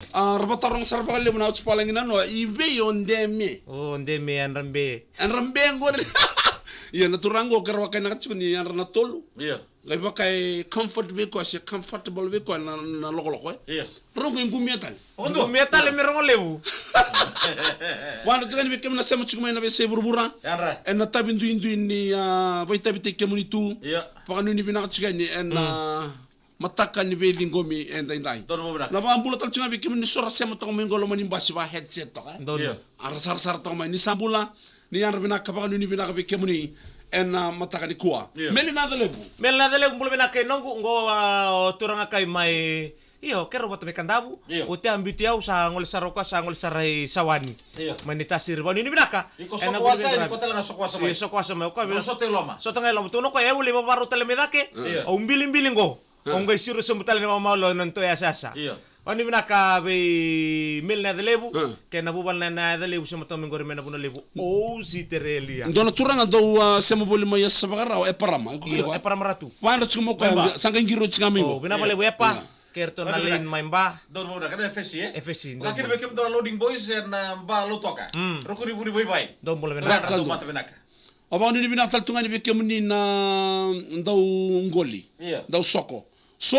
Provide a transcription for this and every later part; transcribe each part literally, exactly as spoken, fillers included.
A, ra vataroga sara vakalevu na Autsi Palagi na noa, i vei o Deme. O Deme, yadra be. Yadra be qori. Ia, na turaga qo, ke ra vakainaka tiko ni yadra na tolu. Ia. Qai vaka e comfort vei koya, se comfortable vei koya na, na lokoloko, e. Ia. Rogo e qumia tale. Qumia tale me rogo levu. Vakayadrati ga ni vei kemuni na sema tiko mai na veiyasai vuravura. Yadra. Ena tavi duidui ni, a, vakaitavitaki kemuni tu. Ia. Vakanuinui vinaka tiko yani ena, a, mataka ni veiciqomi edaidai. Donu vinaka. Na vakabula tale tiko ga vei kemuni ni so ra sema toka mai qo loma ni basi, vaka headset toka, e. Donu. Ia. A ra sarasara toka mai, ni sa bula, ni yadra vinaka, vakanuinui vinaka vei kemuni ena, a, mataka nikua. Ia. Meli na Yacalevu. Meli na Yacalevu, bula vinaka i noqu, qo, a, o turaga kai mai, io, keirau vata mai Kadavu. Ia. Oti a biuti au, sa gole sara o koya, sa gole sara i Sawani. Ia. Mai Naitasiri, vakanuinui vinaka. Iko ena soko wasa, ni ko tale ga soko wasa mai. Io, soko wasa mai, o koya. Iko sota i loma. Sota ga i loma, tukuna o koya, e ule vavarau tale mai cake. Ia. Au bilibili qo. Au qai siro sobu tale na vakamau lo na notou yasayasa. Io. Vakanuinui vinaka vei Meli na Yacalevu, kei na vuvale na Yacalevu, sema toka mai qori mai na vanua levu o Ositerelia. Dua na turaga dau, a, sema voli mai Yasavakarau, Eparama. Io, Eparama Ratu. Vakayadrati tiko mai o koya, sa qai qiri oti ga mai qo. O, vinaka vakalevu Epa, kei ratou na Lane mai Ba. Donu vinaka, na Efesi, e? Efesi, donu. Vakakina vei kemudou na Loading Boys ena Ba Lautoka. Roko ni vuni vaivai. Donu, bula vinaka. Donu, mata vinaka. Au vakanuinui vinaka tale tu ga yani vei kemuni na dau qoli. Ia. Dau soko. So,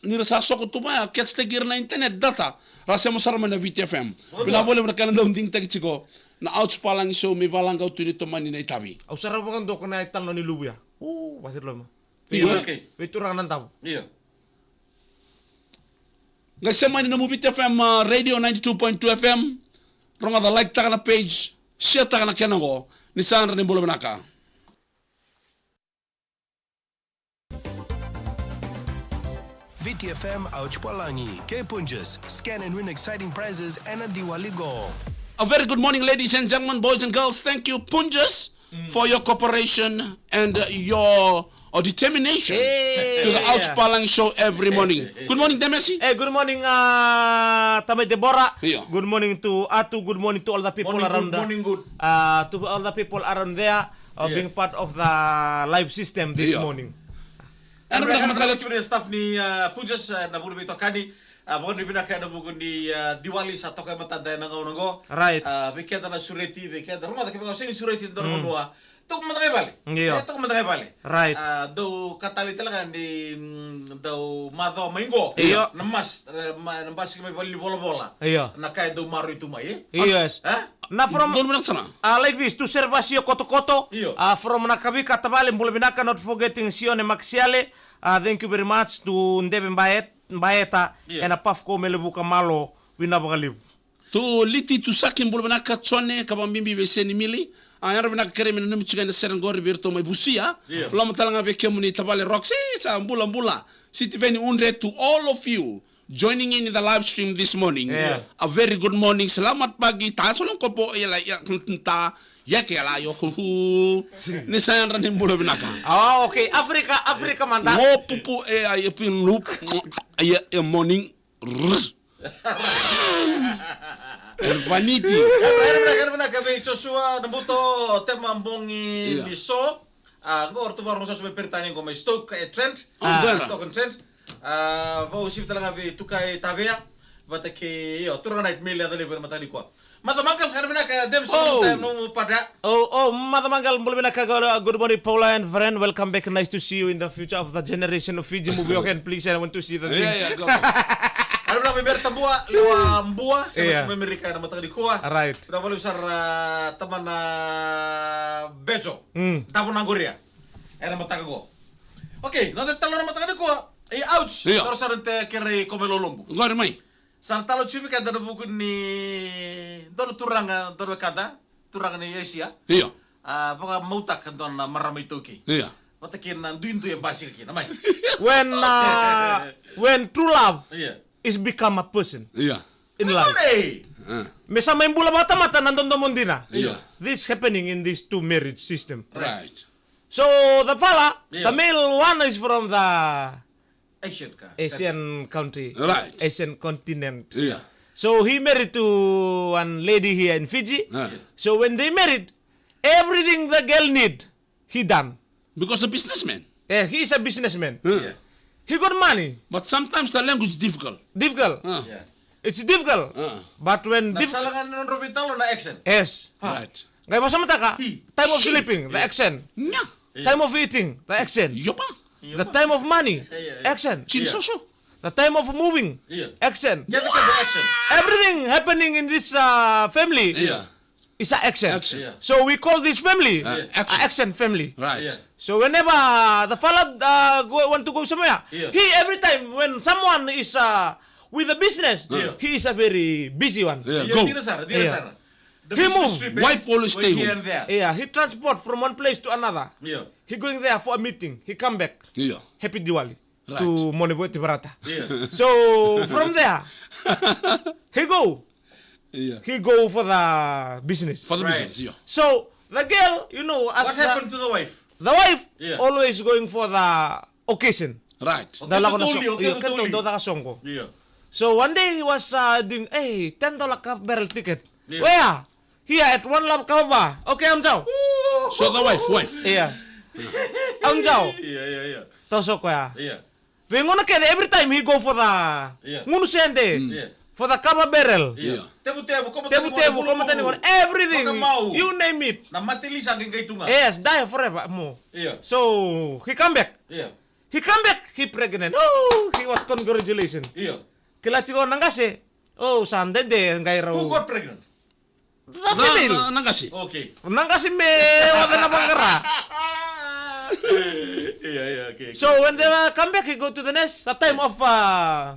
ni ra sa soko tu vaya, catch-taki ira na internet data, ra sema sara mai na Viti F M. Vinaka vakalevu na kena dau digitaki tiko na Autsi Palagi Show, me valaqau tu ni tomani na itavi. Au sa rawa vakadua ko na italanoa ni luvu ya. U, vacirloma. Ia. Vei turaga na Davo. Ia. Qai sema yani na nomu Viti F M, a, Radio ninety-two point two F M. Rogoca, like-taka na page, share-taka na kena qo. Ni sa yadra, ni bula vinaka. Viti F M Autsi Palagi, kei Punjas, scan and win exciting prizes ena Diwali qo. A very good morning, ladies and gentlemen, boys and girls. Thank you, Punjas, for your cooperation and, uh, your, uh, determination to the Autsi Palagi Show every morning. Good morning, Demesi. Hey, good morning, uh, Tamai Deborah. Io. Good morning to Atu. Good morning to all the people around the, uh, to all the people around there, uh, being part of the live system this morning. Ena vinaka na tale tiko ni staff ni, uh, Punjas, uh, na vuku ni veitokani. A, vakanuinui vinaka ena vuku ni, a, Diwali sa toka e matada ena gauna qo. Right. A, vei keda na sureti, vei keda, rogoca, kevaka o sega ni sureti e dua na vanua, toka mada ga i vale. Io. E, toka mada ga i vale. Right. A, dau ka talei tale ga ni, mm, dau macawa mai qo. Io. Na mas, e, ma, na basika mai vale ni volavola. Io. Na ka e dau maroroi tu mai, e? Io, yes. E? Na from, donu vinaka sara. A, like this, tu Servasio Kotokoto. Io. A, from Nakavika, tavale, bula vinaka, not forgetting Sione Makisiale. A, thank you very much to Deve Baet. Baeta, ena Pafco, Melevuka, malo, vinaka vakalevu. Tu Liti, tu Saki, bula vinaka, Jone, ka vakabibi vei Seni Mili. A, yadra vinaka, kerei me nanumi tiko ena sere qori vei iratou mai Vusia. Io. Loma tale ga vei kemuni tavale Roxy, sa bula bula. Sitiveni Udre, to all of you joining in the live stream this morning. Io. A very good morning. Selamat pagi, ta solong kopo, ia la, ia, ta, ia ke la, io, hu, hu. Ni sa yadra, ni bula vinaka. Oh, okay. Africa, Africa mada. Ngo pupu, e, a, ia, pin, lup, ia, e, morning. Rrr. El Vaniti. Era, era vinaka, era vinaka vei Joshua Nabuto, Tema Bogi, io, ni so. A, qo ratou vakarorogo sara mai Peritania qo mai Stoke, e, Trent. Oh, a, Stoke on Trent. A, vakauasivi tale ga vei Tukai Tavea. Vata kei, io, turaga na Meli Yacalevu ena mataka nikua. Macawa Maqal, era vinaka, Demsi, oh, nomu pada. Oh, oh, Macawa Maqal, bula vinaka, good morning, Paula and friend. Welcome back. Nice to see you in the future of the generation of Fiji movie. Okay, please, I want to see the thing. Yeah, yeah, go. Era vinaka vei Mere Tabua, Lewa Bua, sema mai Amerika ena mataka nikua. Right. Vinaka vakalevu sara, a, tamana Bejo. Mm. Davo na qoria. Ena mataka qo. Okay, na noda italanoa na mataka nikua. E, ouch. Io. Taro sara te kerei ko mai lolobu. Qori mai. Sa na talo tiko vei keda na vuku ni dua na turaga, dua na wekada, turaga ni Asia. Io. A, vakamautaka dua na marama iTaukei. Io. Vata kei na duidui e basika kina, mai. When, uh, when true love, io, is become a person, io, in life. Hey. Uh. Me sa mai bula vakatamata na dodomo dina. Io. This happening in this two marriage system. Right. So the fella, io, the male one is from the Asian country. Asian country. Right. Asian continent. Yeah. So he married to one lady here in Fiji. Yeah. So when they married, everything the girl need, he done. Because a businessman. Yeah, he is a businessman. Yeah. Yeah. He got money. But sometimes the language is difficult. Difficult. Ah. Yeah. It's difficult. But when Na sala ga ni nodra veitalanoa na action. Yes. Right. Qai vakasamataka, time of sleeping, the action. Time of eating, the action. Yopa. The time of money, action. Chin soso. The time of moving, action. Everything happening in this uh, family is a action. So we call this family a action family. Right. So whenever the fella uh, go, want to go somewhere, he every time when someone is uh, with a business, he is a very busy one. Yeah, go. He move. Wife always stay home. Yeah, he transport from one place to another. He going there for a meeting. He come back. Yeah. Happy Diwali to Mone Voti Varata. So from there, he go. Yeah. He go for the business. For the business, yeah. So the girl, you know, as what happened to the wife? The wife always going for the occasion. Right. Da lako na soqo. Io, kena tolu dau caka soqo. So one day he was uh, doing, hey, ten dollar cup barrel ticket. Where? Here at One Love Kava Bar. Okay, I'm down. So the wife, wife. Yeah. I'm down. Tau soqo ya. Vei gona kece, every time he go for the gunu sede, for the kava barrel. Tevutevu, koma tani gone, everything, you name it. Na mate lisa qai qai tu ga. Yes, die forever mo. So he come back. He come back, he pregnant. Oh, he was congratulations. Kila tiko na qase. Oh, sa dede qai rau. Who got pregnant? The female. Na qase. Okay. Na qase me oca na vaqara. So when they come back, he go to the nurse. A time of uh,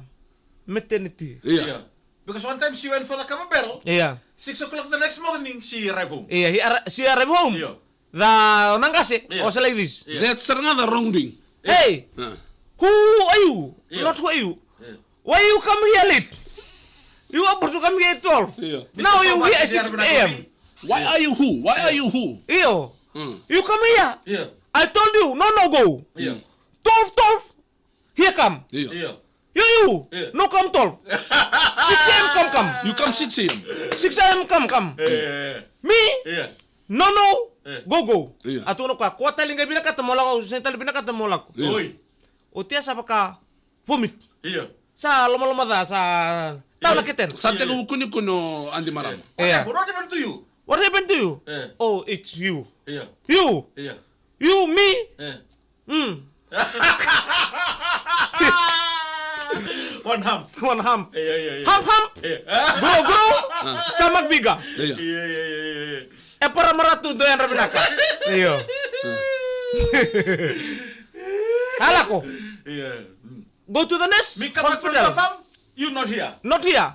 maternity. Yeah. Because one time she went for the kava barrel. Yeah. Six o'clock the next morning, she arrived home. Yeah, he arri- she arrived home. Yeah. The na qase was like this. That's another wrongdoing. Hey, who are you? Not who are you. Why you come here late? You about to come here at twelve. Now you here at six a m. Why are you who? Why are you who? Io. You come here. I told you, no, no, go. Twelve, twelve. Here come. You, you. No come twelve. Six a m come, come. You come six a m. Six a m come, come. Me? No, no. Go, go. A tukuna o koya, kua tale qai vinakata mo lako, au sega tale vinakata mo lako. Oi. Oti ya sa vaka vomit. Sa lomaloma ca, sa tau na ketena. Sa teka vukunikuni o Adi Marama. What happened? What happened to you? What happened to you? Oh, it's you. You. You, me? Mm. One hump. One hump. Hump, hump. Grow, grow. Stomach bigger. Epara maratu do yadra vinaka. Io. Alako. Go to the nurse. Me come back from the farm. You not here. Not here.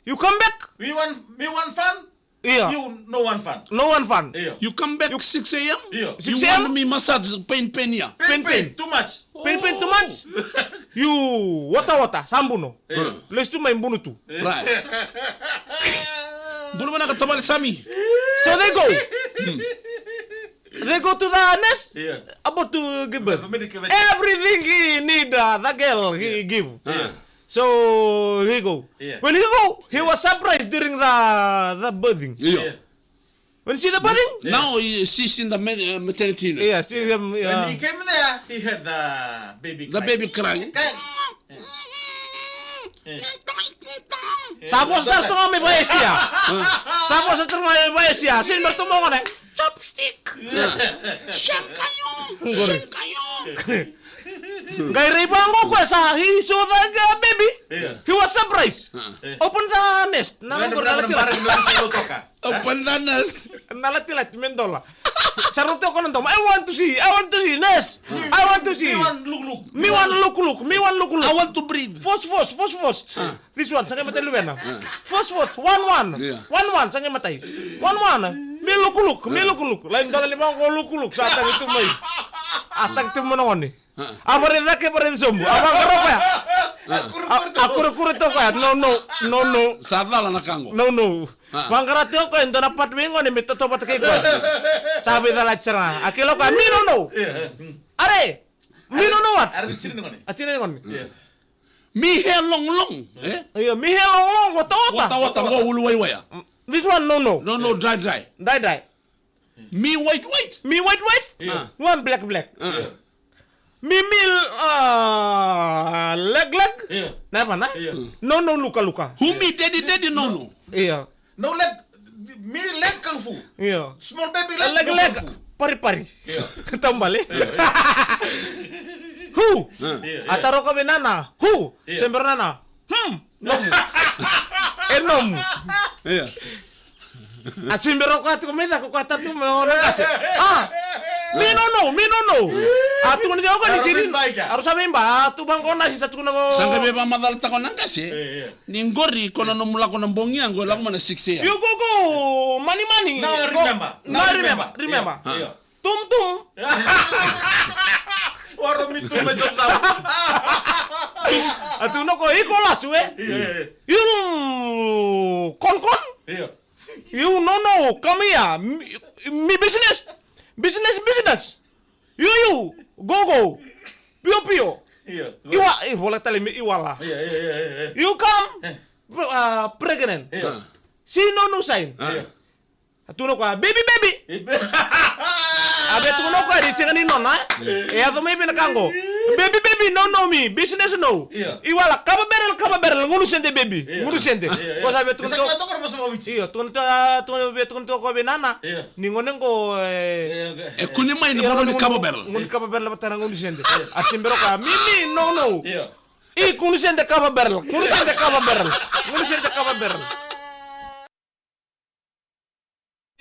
You come back. Me one, me one farm. Io. You no one fun. No one fun. Io. You come back six a m. Io. You want me massage pain, pain here. Pain, pain. Too much. Pain, pain too much. You wata wata, sa buno. Lesu tu mai, buno tu. Right. Buno mana ka tavale sami. So they go. They go to the nest. About to give birth. Everything he need, uh, the girl he give. So he go. When he go, he was surprised during the the birthing. When he see the birthing. Now he, she's in the med- uh, maternity unit. Yeah, see him. When he came there, he had the baby. The baby crying. Sa vosa tu ga mai Vayasia. Sa vosa tu ga mai Vayasia. Sini martu mo gone. Chopstick. Shankayo. Shankayo. Qai rai vaqo o koya sa, he saw the baby. He was surprised. Open the nest. Na qo na latilati. Open the nest. Na latilati me dola. Sa rau tiko na domo. I want to see. I want to see. Nurse. I want to see. Me one look look. Me one look look. Me one look look. I want to breathe. Force, force, force, force. This one, sa qai matai luvena. Force, force. One, one. One, one, sa qai matai. One, one. Me look look. Me look look. Lai dola lima qo look look. Sa tagi tu mai. A tagi tu mai na gone. A vare cake, vare sobu. A vaqara o koya. A kurekure tu o koya. No, no, no, no. Sa cala na ka qo. No, no. Vaqara tu o koya, dua na part vei gone me tautauvata kei koya. Sa veicalati sara ga. A kila o koya, me no, no. Are. Me no, no what? A tina ni gone. Me hair long long. Io, me hair long long, wata wata. Wata wata, qo ulu waiwaya. This one, no, no. No, no, dry, dry. Dry, dry. Me white white. Me white white. One black black. Mimi, ah, leg, leg. Io. Na vana? Io. No, no, luka, luka. Humi, dedi, dedi, no, no. Io. No leg, mi leg kung fu. Io. Small baby leg, leg, no leg. Kung fu. Pari, pari. Io. Tambale. Io, io. Hu. Io, io. A taro ka vei nana. Hu. Io. Se bera nana. Hmm. Nomu. E nomu. Io. A se bera o koya tiko mai cake, o koya tara tiko mai o na qase. A. Mi no no, mi no no. A tukuna tiko o koya ni siri. A rau sa veiba, a tu vaqo na si sa tukuna vaqo. Sa qai veivakamacalataka o na qase. Ni qori ko na nomu lako na bogi ya qo, lako mai na six a.m. You go go, money money. Now I remember. Now I remember. Remember. Io. Tum tum. Waro mi tum e sapsap. A tukuna o koya iko lasu e. Io, io, io. You kon kon. Io. You no no, come here. Mi, mi business. Business, business. You, you, go, go. Pio, pio. Io. Iwa, e vola tale me iwala. Io, io, io, io. You come, eh, pre-, uh, pregnant. Io. See no, no sign. Ah. Io. A tukuna o koya, baby, baby. Io. A via tukuna o koya ni sega ni nona, eh? Io. E yaco mai vei na ka qo. Baby, baby, no, no, me. Business, no. Io. Iwala, kava barrel, kava barrel, gunu sede, baby. Io. Gunu sede. Io, io. Ko sa via tukuna. Io, tukuna to, tukuna vei nana. Io. Ni gone qo, e, e kune mai na vanua ni kava barrel. Gunu kava barrel vata na gunu sede. A se bera o koya, mimi, no, no. Io. I gunu sede kava barrel. Gunu sede kava barrel. Gunu sede kava barrel.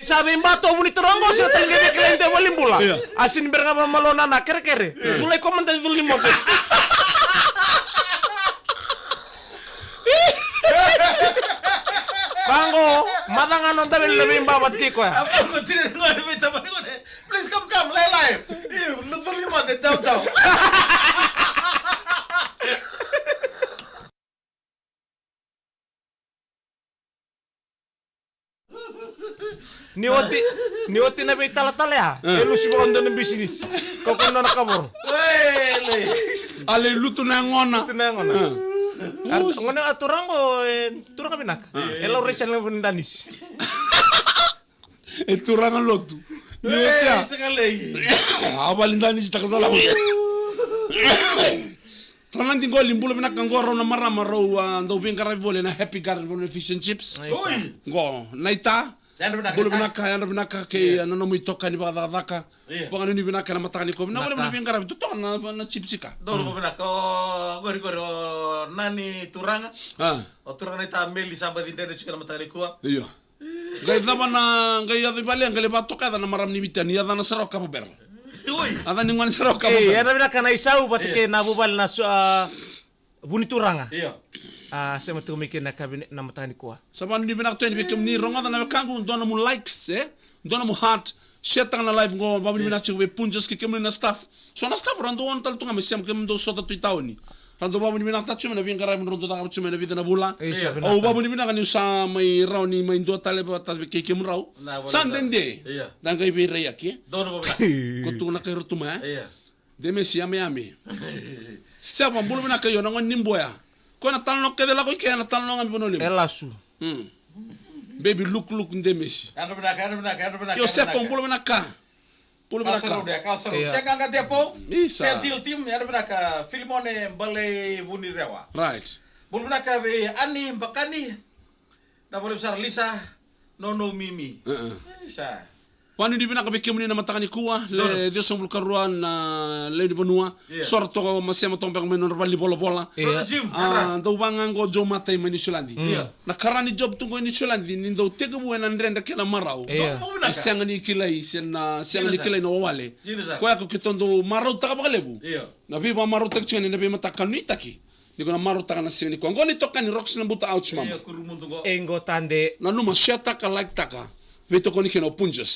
Sa veiba tu o Vunituraga qo, sa tale ga via kilai de valenibula. Io. A se ni bera ga vakamalo na kerekere. Io. Cula i koma da cula ni moke. Vaqo, maca ga noda vei na veiba vata kei koya. A vaqo, tini ni gone vei tamani gone. Please come, come, lai, lai. Io, cula ni moke, tau, tau. Ni oti, ni oti na veitalatala ya. E lusi vaka dua na bisinisi. Ko ko nona kavoro. A lai lutu na yagona. Lutu na yagona. A gone a turaga qo, e turaga vinaka. E lau raisina na vunidanisi. E turaga lotu. Ni oti ya. A vale danisi taka sala. Ranadi qo, ni bula vinaka qo rau na marama rau, a, dau veiqaravi voli na Happy Garden voli na fish and chips. Oi. Qo, naita. Bula vinaka, yadra vinaka kei, a, na nomu itokani vakacakacaka. Vakanuinui vinaka na mataka nikua. Na vale voli veiqaravi totoka na, na chips ika. Donu vinaka, o, qori, qori, o, nani turaga. A. O turaga naita Meli sa baci dredre tiko na mataka nikua. Io. Qai cava na, qai yaco i vale, qai lai vakatoka yaca na marama ni Viti, ni yacana sara o kava barrel. Oi. Yaca ni gone sara o kava barrel. E, yadra vinaka na isau vata kei na vuvale na so, a, Vunituraga. Io. A, sema tiko mai kina na kabine, na mataka nikua. Sa vakanuinui vinaka tu yani vei kemuni rogoca na wekaqu, dua nomu likes, e? Dua nomu heart. Share taka na live qo, vakanuinui vinaka tiko vei Punjas kei kemuni na staff. So na staff, rau dau ono tale tu ga me sema kemudou sota tu i taoni. Rau dau vakavinavinakataka tiko mai na veiqaravi rau dau cakava tiko mai na vica na vula. Au vakavinavinaka niu sa mai rawa ni mai dua tale vata kei kemudrau. Sa dede. Da qai veiraiyaki. Ko tu na kai rau tu mai. Demesi yameyame. Seva, bula vinaka, io na gone ni Buea. Ko na talanoa kece lako i ke, na talanoa ga me vanua levu. E lasu. Baby look look Demesi. Io Seva, bula vinaka. Bula vinaka. Kalsarau de, kalsarau. Io. Sega ga de po. Isa. Fair deal team, yadra vinaka Filimone Balei Vunirewa. Right. Bula vinaka vei Ani Bakani. Na vole sara Lisa. No, no, Mimi. Isa. Vakanuinui vinaka vei kemuni na mataka nikua, le ciwasagavulu karua na lewe ni vanua. Io. Sora toka, ma sema toka beka mai nodra vale ni volavola. Io. A, dau vaga qo Joe Matai mai Niusiladi. Io. Na kara ni job tu qo i Niusiladi, ni dau tekivu ena dredre kei na marau. Io. E sega ni kilai, se na sega ni kilai na wawale. Koya ko keitou dau marautaka vakalevu. Io. Na veivakamarautaki tiko yani na veimataka nuitaki. Ni ko na marautaka na siga nikua. Qo ni toka ni Rocks na buta, ouch mama. Io, kuru mudu qo. E qo tade. Nanuma, share taka, like taka. Veitokoni kina o Punjas.